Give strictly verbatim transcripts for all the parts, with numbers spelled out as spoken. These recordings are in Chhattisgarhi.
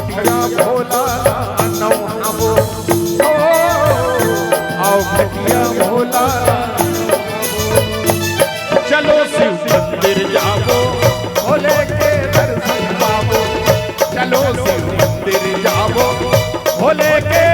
घटिया भोला नौ हवो, ओ, आओ घटिया भोला। चलो शिव मंदिर जाबो, भोले के दर्शन पाबो। चलो शिव मंदिर जाबो, भोले के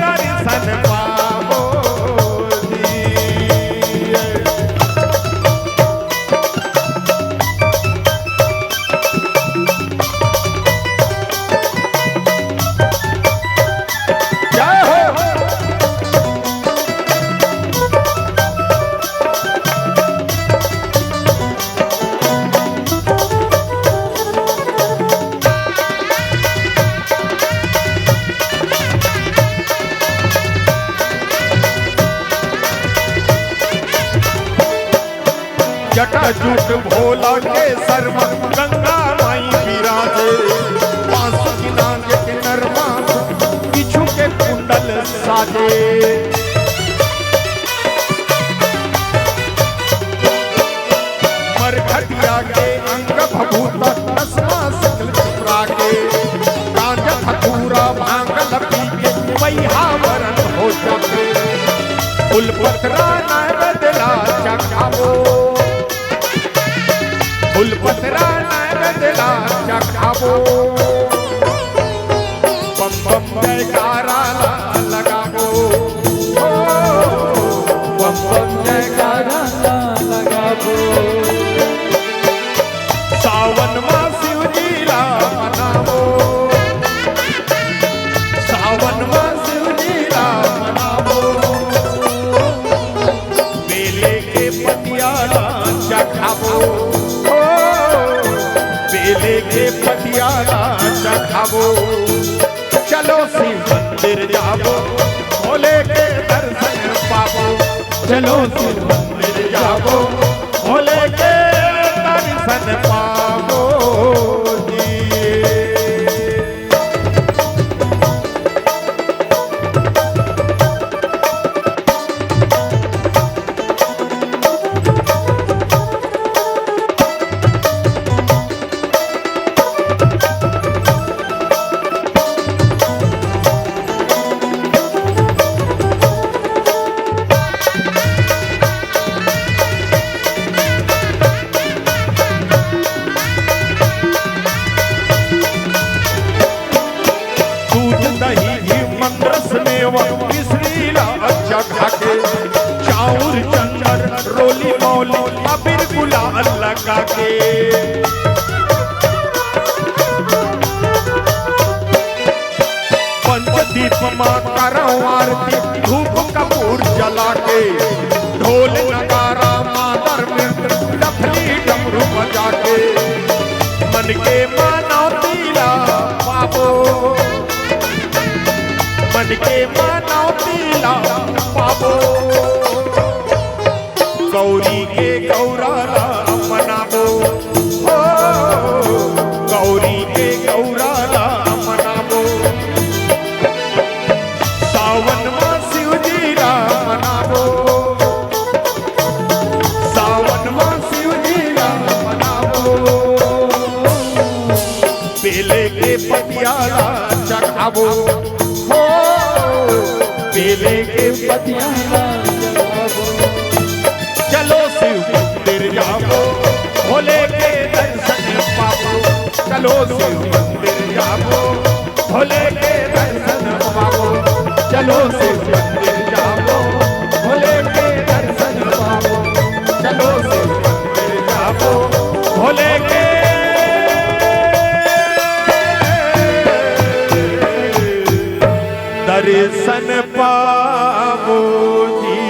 दर्शन पाबो जी। जय हो। जटाजूट भोला के सर म गंगा माई बिराजे। बांसुरी नाग के नरमा बिच्छू के कुंडल साजे। मरघटिया के अंग भभूत भस्मा सकल चुपरा के। गांजा धतूरा भांग ल पी के वैहावरन हो जाथे। फूल पथरा नैवेद्य ला चढ़ाबो। फूल पथरा नैवेद्य ला चढ़ाबो। बम बम जयकारा ला लगाबो। ओ, बम बम जयकारा ला लगाबो। सावन मा शिव जी ला मनाबो। सावन मा शिव जी ला मनाबो। बेले के पतिया ला चढ़ाबो। ओ, बेले के पतिया ला चढ़ाबो। चलो शिव मंदिर जाबो, भोले के दर्शन पाबो। चलो शिव मंदिर जाबो, भोले के दर्शन पाबो जी। दूध दही घी मंद्रस मेवा मिश्री ला अच्छा खाके, चाउर चंदन रोली मौली अबीर गुलाल लगा के। पंचदीप मा करौं आरती धूप कपूर जला के, ढोल नगारा मादर मृत डफली डमरू बजा के। मन के मानौती ला पाबो, मन के मानौती ला पाबो। गौरी के गौरा ला मनाबो, हो, गौरी के गौरा ला मनाबो। सावन मा शिव जी ला मनाबो, सावन मा शिव जी ला मनाबो। बेले के पतिया ला चढ़ाबो, हो, बेले के पतिया ला चढ़ाबो। चलो शिव मंदिर जाबो, भोले के दर्शन पाबो। चलो शिव मंदिर जाबो, भोले के दर्शन पाबो। चलो शिव मंदिर जाबो, भोले के दर्शन पाबो। चलो शिव मंदिर जाबो, भोले के दर्शन पाबो जी।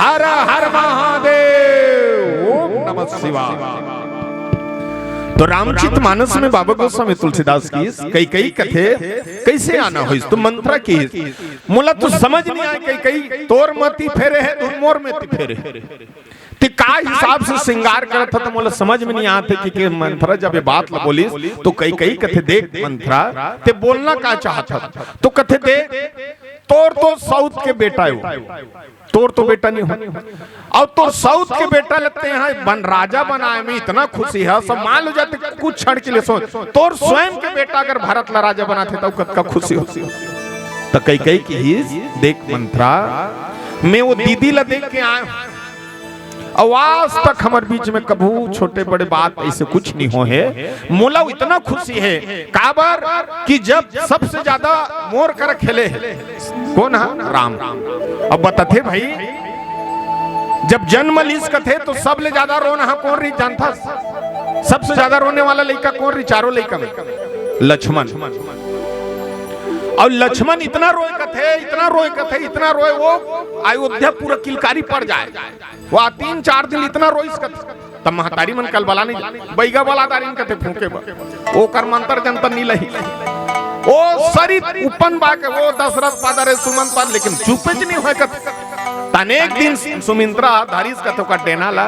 हर हर महादेव, ओम नमः शिवाय। तो रामचरित मानस में बाबा गोस्वामी तुलसीदास कहिस, कैकई कथे, कैसे आना होइस, तो मंथरा कहिस, मोला तो समझ नहीं आय कैकई, तोर मति फेरे हे, धुन मोर मति फेरे हे। ते का हिसाब से श्रृंगार करत हस, त मोला समझ में नहीं आत हे कि, कि मंथरा जब ये बात ला बोलिस, तो कैकई कथे, देख मंथरा, ते बोलना का चाहत हस? तो कथे, देख, तोर तो साउथ के बेटा हे वो, तोर तो बेटा नहीं हो, अउ तोर सौत के बेटा ल तें हा बन राजा बनाए में इतना खुशी हे। सब मान लो जाते कुछ क्षण के लिए सोच, तोर स्वयं के बेटा अगर भरत ला राजा बनाथे त कतका खुशी हो। त कैकेयी किहिस, देख मंथरा, मैं वो दीदी ला देख के आए हूं, अउ आज तक हमर बीच में कभू छोटे बड़े बात ऐसे कुछ नहीं हो हे। मोला इतना खुशी हे, काबर कि जब सबसे ज्यादा मोर कर खेले हे, कोन हा? राम। अब बताथे भाई, जब जन्म लिस कथे तो सबले ज्यादा रोना हा कोन रही जानथस? सबसे ज्यादा रोने वाला लइका कोन रही चारों लइका में? लक्ष्मण। अउ लक्ष्मण इतना रोए कथे, इतना रोए कथे, इतना रोए, वो अयोध्या पूरा किलकारी पड़ जाए। वो तीन चार दिन इतना रोइस कथे। तब महतारी मन कलबला नहीं, बइगा बला दारिन कथे फूंके बर, ओकर मंतर जंतर नहीं लही। ओ सरित उपन बा के, ओ दशरथ पाद, अरे सुमंत पाद, लेकिन चुपेच नहीं होय कथे। तने एक दिन सुमिंत्रा धरिस कथे ओकर डेना ला,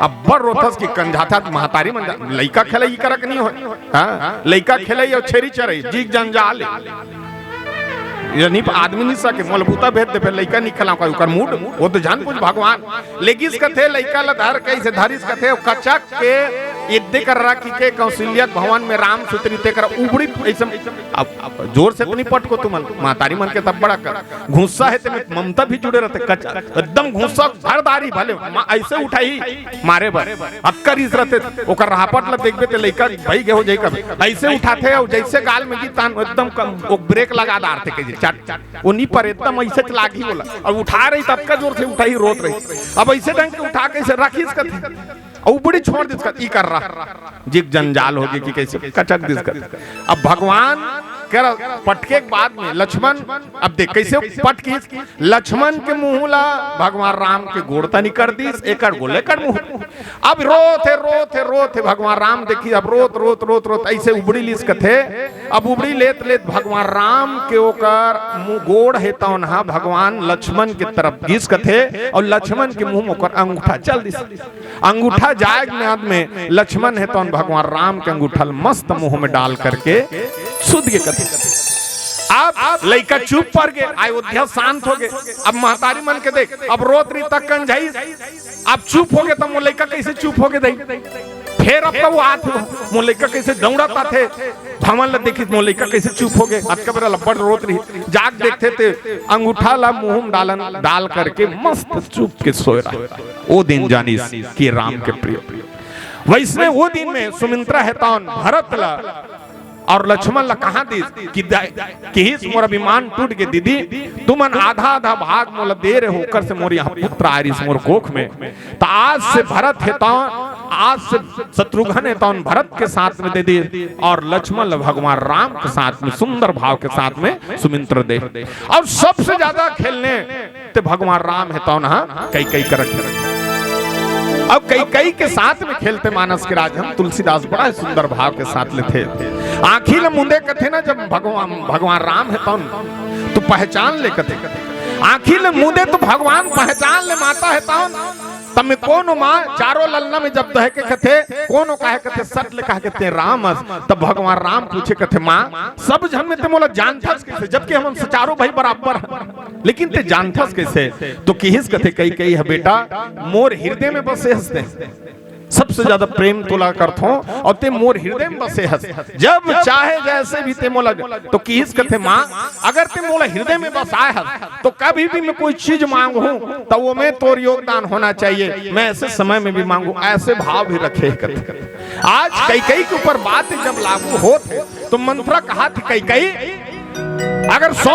अब्बड़ रोथस कि कंझाथस। महतारी मन जा-, लइका खेलई करक नहीं होय, हाँ? लइका खेलई अउ छेरी चरई, जीग जंजाल। ये नहीं, आदमी नहीं सके, मोला बूता भेज दे, फेर लइका निकला का ओकर मूड, वो तो जान बुझ भगवान। लेगिस कथे लइका ला धर के, ऐसे धरिस कथे, कचक के इद्दे कर राखी के कौशल्या भवन में राम सुतरी ते कर उबड़ी ऐसे। अब, अब जोर से तो नहीं पटको तुमन, महतारी मन के तब बड़ा कर गुस्सा हे, ते में ममता भी जुड़े रहते। कचक एकदम गुस्सा भर दारी भले मा-, ऐसे उठाही मारे बर, अक्कर इस रहते, ओकर रापट ला देखबे ते लइका भाई गे हो जाई कभी। ऐसे उठाथे अउ जैसे गाल में गिर तान एकदम कम, वो ब्रेक लगा डारथे के जी, चट, चट। वो नहीं पर एकदम ऐसे लागही बोला। अब उठा रही तब का जोर से उठाही रोत रही। अब ऐसे ढंग के उठा के ऐसे रखिस कथे। अउ उबड़ी छोड़ दिस कथे, ई कर रहा। जीग जंजाल होगे कि कैसे कचक दिस कथे। अब भगवान कर पटके के बाद में लक्ष्मण, अब देख कैसे पटकिस, लक्ष्मण के मुंह ला भगवान राम के गोड़ तनी कर दिस, एकड़ गोल एकड़ मुंह। अब रोत हे, रोत हे, रोत हे, भगवान राम देखी, अब रोत, रोत, रोत, रोत, ऐसे उबड़ी लिस कथे। अब उबड़ी लेत, लेत भगवान राम के ओकर मुंह गोड़ हे तौन हा भगवान लक्ष्मण के तरफ गिस कथे, अउ लक्ष्मण के मुंह में ओकर अंगूठा चल दिस। अंगूठा जाए के बाद में लक्ष्मण हे तौन भगवान राम के अंगूठा ल मस्त मुंह में डाल करके सुध गे कथे। अब लइका चुप पड़ गे, अयोध्या शांत हो गे। अब महतारी मन के देख, अब रोत रही तक कंझाई, अब चुप हो गे, त मोर लइका कैसे चुप हो गे दई? फेर अब वो आत हो, मोर लइका कैसे दौड़त आथे, भवन ल देखिस, मोर लइका कैसे चुप हो गे, अतका बेरा लब्बड़ रोत रही, जाग देखथे ते अंगूठा ला मुंह में डालन, डाल करके मस्त चुप के सोए रहा। ओ दिन जानिस कि राम के प्रिय। वैसने वो दिन में सुमिंत्रा हे तौन भरत ला अउ लक्ष्मण ला कहा दिस कि दा-, किहिस मोर अभिमान टूट गे दीदी, तुमन आधा आधा भाग मोला दे रहे हो, ओकर से मोर यहाँ पुत्र आ रहिस मोर कोख में। त आज से भरत हे तौन, आज से शत्रुघ्न हे तौन भरत के साथ में दे दिस अउ लक्ष्मण ला भगवान राम के साथ में सुंदर भाव के साथ में सुमिंत्र दे। अउ सबसे ज्यादा खेलने ते भगवान राम हे तौन हा कैकेयी करत हे। अब कैकेयी के साथ में खेलते मानस के राज हम तुलसीदास बड़ा सुंदर भाव के साथ लेथे। आंखी ल मुंदे कथे ना जब भगवान, भगवान राम हे तौन तो पहचान ले कथे। आंखी ल मुंदे तो भगवान पहचान ले माता हे तौन। तब में कोनो माँ चारों ललना में जब दहे के कथे, कोनो काहे कथे सट ले कहा कथे राम अस, तब भगवान राम पूछे कथे माँ, सब झन में ते मोला जानथस कैसे, जबकि हमन चारों भाई बराबर हन, लेकिन ते जानथस कैसे? तो किहिस कथे कैकेयी ह बेटा, मोर हृदय में बसे हस ते, सबसे ज्यादा प्रेम तोला करथों अउ ते मोर हृदय में बसे हस, जब चाहे जैसे भी ते मोला। तो किहिस कथे माँ, अगर ते मोला हृदय में बसाए हस तो कभी भी मैं कोई चीज मांगहूं तो वो में तोर योगदान होना चाहिए, मैं ऐसे समय में भी मांगू, ऐसे भाव भी रखे हे कथे। आज कैकेयी के ऊपर बात जब लागू होत हे तो मंथरा कहा थी कैकेयी, अगर सो,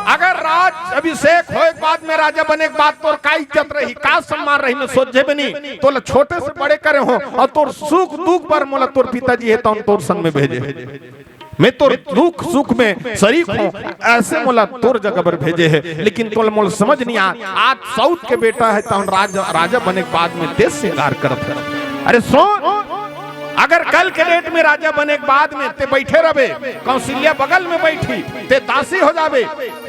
अगर राज अभिषेक होए के बाद में राजा बने के बाद तोर का इज्जत रही, का सम्मान रही, मैं सोचे भी नहीं। तोला छोटे से बड़े करे हों अउ तोर सुख दुख बर मोला तोर पिताजी हे तौन तोर संग में भेजे हे, मैं तोर दुख सुख में शरीक हों, ऐसे मोला तोर जगह पर भेजे हे, लेकिन तोला मोला समझ नहीं आ। आज सौत के बेटा हे तौन राजा, राजा बने के बाद में देश सिंगार करत हे। अरे सुन, अगर कल के डेट में राजा बने के बाद में ते बैठे रहबे, कौशल्या बगल में बैठी, ते दासी हो जाबे,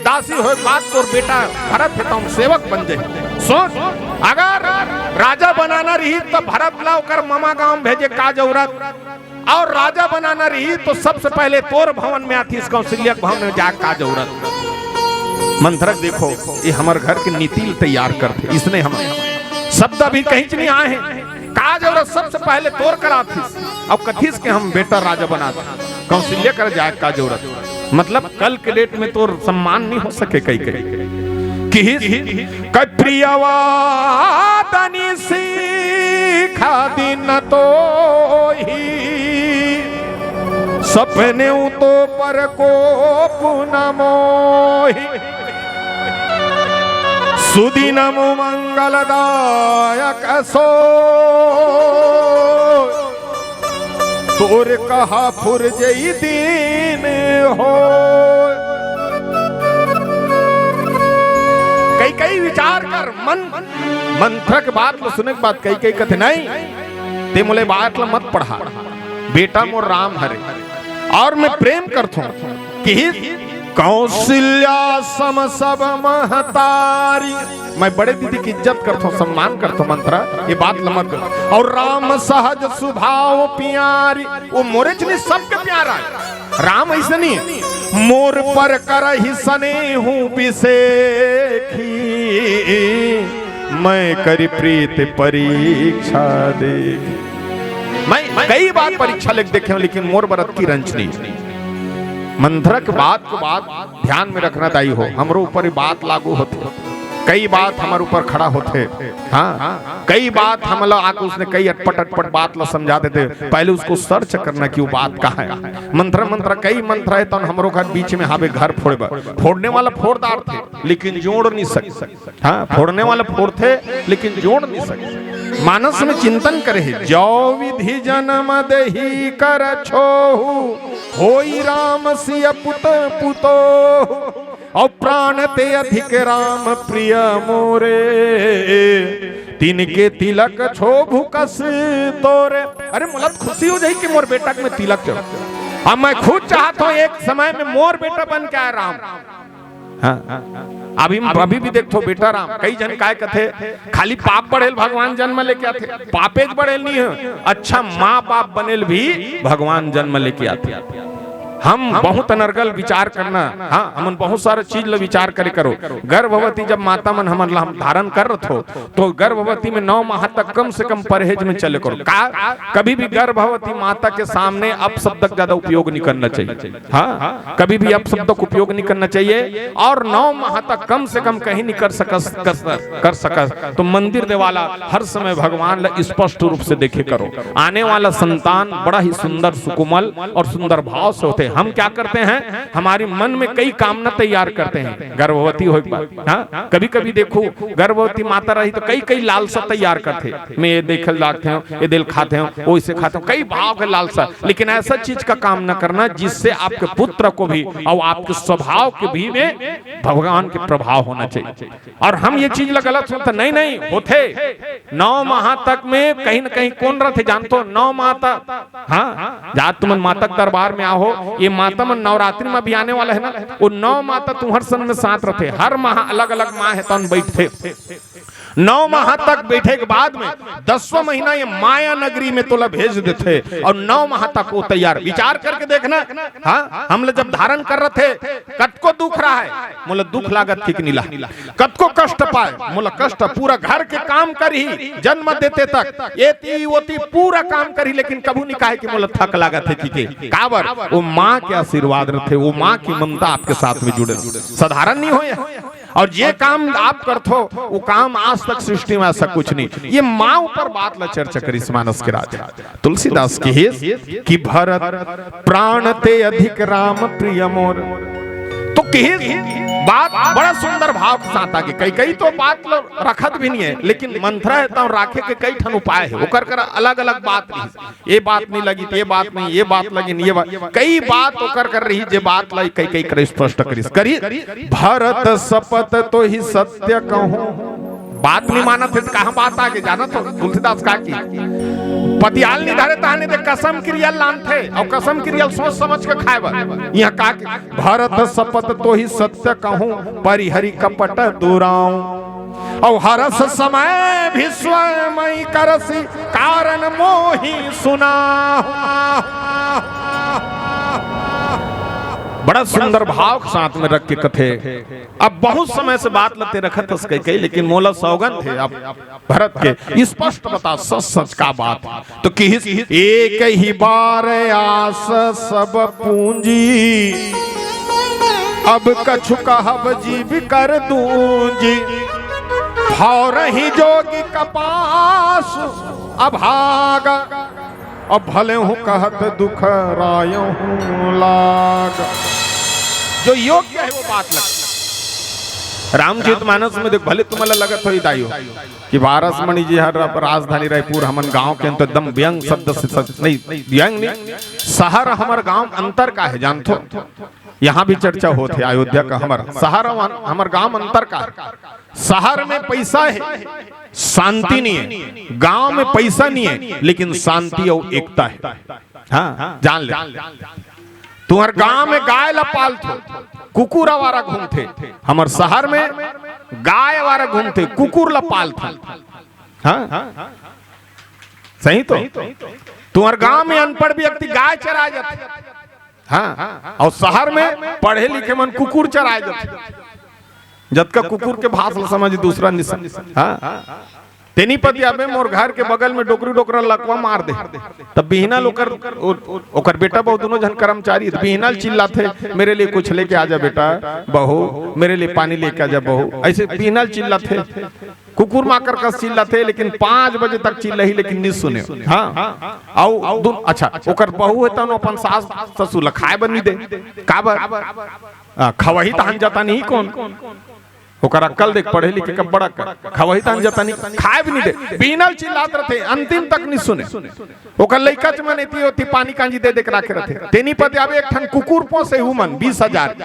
दासी होए के बाद तोर बेटा भरत हे तौन सेवक बन जाए। सुन, अगर राजा बनाना रही तो भरत ला ओकर ममा गांव भेजे का जरूरत, अउ राजा बनाना रही तो सबसे पहले तोर भवन में आतिस, कौशल्या के भवन में जाए का जरूरत। मंथरा के देखो, ये हमर घर के नीति ल तैयार करथे। इसने हम शब्द अभी कहीं च नहीं आए हैं। का जरूरत सबसे पहले तोर कराथिस, अब कथिस के हम बेटा राजा बनात, कौशल्या कर जाए का जरूरत? मतलब कल के डेट में तोर सम्मान नहीं हो सके। कई कई किहिस, कई प्रियवादनी सीखा दिन तो ही सपने तो पर को पुनमोहि। सुदिनम मंगलदायक सो तोर कहा फुरजई दिन हो। कई कई विचार कर मन, मंथरा के बात ल सुने के बाद कई कई कथे नहीं, ते मोले बात ल मत पढ़ा, बेटा मोर राम हरे और मैं प्रेम करथों। किहिस, कौशल्या सम सब महतारी, मैं बड़े दीदी की इज्जत करथों, सम्मान करथों मंथरा, ये बात ल मत कर। और राम सहज सुभाव प्यारी, वो मोरे च नहीं सबके प्यारा है। राम ऐसे नहीं है। मोर पर करहि सनेहु बिसेखी, मैं करी प्रीत परीक्षा देखी। मैं कई बार परीक्षा लेके देखे हूं, लेकिन मोर बर अतकी रंच नहीं। मंथरा के बात को बात ध्यान में रखना दाई हो, हमरो ऊपर ये बात लागू होथे। कई बात हमर ऊपर खड़ा होथे। हाँ, कई बात हमला आके उसने कई अटपट अटपट बात ला समझा देथे। पहले उसको सर्च करना कि वो बात का है। मंथरा मंथरा कई मंथरा है, तन हमरो घर बीच में हावे घर फोड़े बर। फोड़ने वाला फोड़ डारथे, लेकिन जोड़ नहीं सकते। हाँ, फोड़ने वाला फोड़थे, लेकिन जोड़ नहीं सकते। मानस में चिंतन करे हे, जो विधि जन्म देहि कर छोहु, होई राम सिय पुत पुतोहु। और प्राण ते अधिक राम प्रिय मोरे, तिनके तिलक छोभु कस तोरे। अरे मोला तो खुशी हो जाही कि मोर बेटा के मैं तिलक चढ़ाहूं। अब मैं खुद चाहत हूं एक समय में मोर बेटा बन के आए राम। हाँ, अभी अभी भी देखथो बेटा राम, कई झन काय कथे, खाली पाप बढ़ेल भगवान जन्म लेके आथे। पापेच बढ़ेल नहीं है, अच्छा माँ बाप बनेल भी भगवान जन्म लेके आथे। हम बहुत अनर्गल विचार करना, हाँ, हमन बहुत सारा चीज ल विचार करे करो। गर्भवती जब माता मन हमन ला हम धारण कर रथो, तो गर्भवती में नौ माह तक कम से कम परहेज में चले करो। का कभी भी गर्भवती माता के सामने अपशब्द का ज्यादा उपयोग नहीं करना चाहिए। हाँ, कभी भी अपशब्द का उपयोग नहीं करना चाहिए। और नौ माह तक कम से कम कहीं नहीं कर सकस, कर, कर सकस। तो मंदिर देवाला हर समय भगवान ला स्पष्ट रूप से देखे करो। आने वाला संतान बड़ा ही सुंदर, सुकोमल और सुंदर भाव से होते हैं। हम क्या करते हैं, हमारी मन में कई कामना तैयार करते हैं गर्भवती होए के बाद। हाँ, कभी कभी देखो गर्भवती माता रही तो कई कई लालसा तैयार करथे, मैं ये देखल लागथे हूँ, ये दिल खाथे हूँ, वो इसे खाथे हूँ, कई भाव के लालसा। लेकिन ऐसा चीज का काम न करना जिससे आपके पुत्र को भी और आपके स्वभाव के भी में भगवान के प्रभाव होना चाहिए। और हम ये चीज ला गलत सोचते, नहीं नहीं होथे। नौ माह तक में कहीं ना कहीं कौन रथे जानथो? नौ माह तक, हाँ, जात तुमन माता के दरबार में आहो, ये माता मन नवरात्रि में भी आने वाला है ना, वो नौ माता तुम्हर संग में साथ रथे। हर माह अलग अलग माँ है तन बैठथे। नौ माह तक बैठे के बाद में दसवां महीना ये माया नगरी में तोला भेज देथे और नौ माह तक वो तैयार। विचार करके देखना, हाँ, हम लोग जब धारण कर रहे थे, कतको दुख रहा है, मोला दुख लागत हे कि नी ला, कतको कष्ट पाए, मोला कष्ट, पूरा घर के काम करही, जन्म देते तक एती ओती पूरा काम करही, लेकिन कभू नी कहे कि मोला थक लागत हे कि के। काबर? वो माँ के आशीर्वाद रथे, वो माँ की ममता आपके साथ में जुड़े रथे। साधारण नी होय। और जे काम आप करथो, वो काम आज तक सृष्टि में ऐसा कुछ नहीं। ये माँ ऊपर बात ला चर्चा करिस मानस के राजा। तुलसीदास किहिस कि भरत प्राण ते अधिक राम प्रिय मोर। तो किहिस बात बड़ा सुंदर भाव के साथ आगे। कई कई तो बात ला रखत भी नहीं है, लेकिन मंथरा है तो राखे के कई ठन उपाय है, ओकर कर अलग अलग बात नहीं। ये बात नहीं लगी, ये बात नहीं, ये बात लगी, ये बात, कई बात ओकर कर रही, जे बात ला कई कई कर स्पष्ट करिस। करी भरत सपत तो ही सत्य कहूं। बात नहीं मानत हे तो कहां बात आगे? जानत हो तुलसीदास का की पतियाल नहीं धरे तहाने दे कसम किरिया लानथे और कसम किरिया सोच समझ के खाए बर। यहाँ का की भरत सपत तो ही सत्य कहूं, परिहरि कपट दुराऊं। और हरस समय भी स्वयं करसी, कारण मोहि सुना। बड़ा सुंदर भाव के साथ में रख के कथे, अब बहुत समय से बात ल ते रखत हस कहि कहि, लेकिन मोला सौगंध हे अब भरत के, स्पष्ट बता सच सच का बात हे। तो किहिस, एक ही बार आस सब पूंजी, अब कछु कहब जीव कर दूंजी, भौरहि जोगि कपास अभाग, अब भले हूँ कहत दुख रायहूँ लाग। जो योग्य हे वो बात लग। रामचरित मानस में देख, भले तुमला लगत होही दाई हो कि पारसमणि जी हर अब राजधानी रायपुर, हमन गांव के अंत एकदम व्यंग शब्द से सच नहीं, व्यंग नहीं, शहर हमर गांव अंतर का हे जानथो। यहाँ भी चर्चा होत हे अयोध्या का, हमर शहर अउ हमर गांव अंतर का हे। शहर में पैसा हे, शांति नहीं हे। गांव में पैसा नहीं हे, लेकिन शांति अउ एकता हे। हाँ, जान ले। तुंहर गांव में गाय ला पालथो, कुकुर आवारा घूमथे। हमर शहर में गाय आवारा घूमथे, कुकुर ला पालथे। हाँ, सही तो। तुंहर गांव में अनपढ़ व्यक्ति गाय चराय जाथे। हाँ, अउ शहर में पढ़े लिखे मन कुकुर चराय जाथे। जतका कुकुर के भाषा ल समझ, दूसरा नइ समझ। हाँ, तेनी पतिया में मोर घर के बगल में डोकरी डोकरा लकवा मार दे, तब बिहना ल ओकर, ओ-, ओकर बेटा बहू दुनों झन कर्मचारी, त बिहना ल चिल्लाथे, "मेरे लिए कुछ लेके आ जा बेटा बहू, मेरे लिए पानी लेके आ जा बहू।" अइसे बिहना ल चिल्लाथे, कुकुर माकर कस चिल्लाथे, लेकिन पाँच बजे तक चिल्लाही, लेकिन नइ सुने। हाँ, अउ दु-, अच्छा, ओकर बहू हे तहन अपन सास ससुर ल खाय बर नइ दे, काबर? आ, खवाही तहन जतन ही कोन? ओकर अक्कल देख, पढ़े लिखे के बड़ अक्कल, खवाही तहन जतन ही, खाय भी नइ दे, बिहना ल चिल्लात रथे, अंतिम तक नइ सुने। ओकर लइका च मन एती ओती पानी कांजी दे दे के राखे रथे। तेनी पतिया में एक ठन कुकुर पोसे हे उमन, बीस हजार।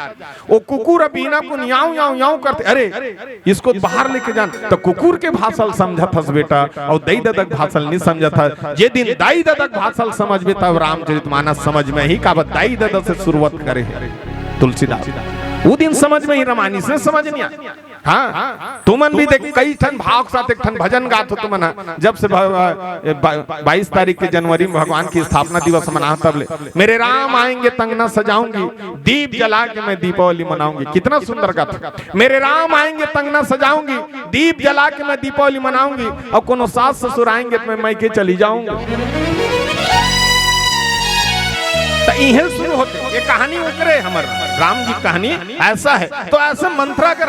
ओ कुकुर ह बिहना कुन याऊं, याऊं, याऊं करथे। "अरे, इसको बाहर लेके जान।" त कुकुर के भाषा ल समझत हस बेटा, अउ दाई ददा के भाषा ल नइ समझत हस। जे दिन दाई ददा के भाषा ल समझबे, तब रामचरित मानस समझ में आही, काबर दाई ददा से शुरुआत करे हे तुलसीदास। वो दिन समझ में आही, रमानी से समझ नइ आय। हाँ, तुमन भी देख, कई ठन भाव के साथ एक ठन भजन गात हो तुमन ह। जब से भ-, ब-, बाईस तारीख के जनवरी में भगवान की स्थापना दिवस मनाहन तब ले, "मेरे राम आएंगे त अंगना सजाऊंगी, दीप जला के मैं दीपावली मनाऊंगी।" कितना सुंदर गात हो। "मेरे राम आएंगे त अंगना सजाऊंगी, दीप जला के मैं दीपावली मनाऊंगी, अउ कोनो सास ससुर आएंगे त मैं मइके चली जाऊंगी।" त इहे शुरू होथे ये कहानी, ओकरे हमर राम जी कहानी अइसे हे। त अइसे मंथरा कर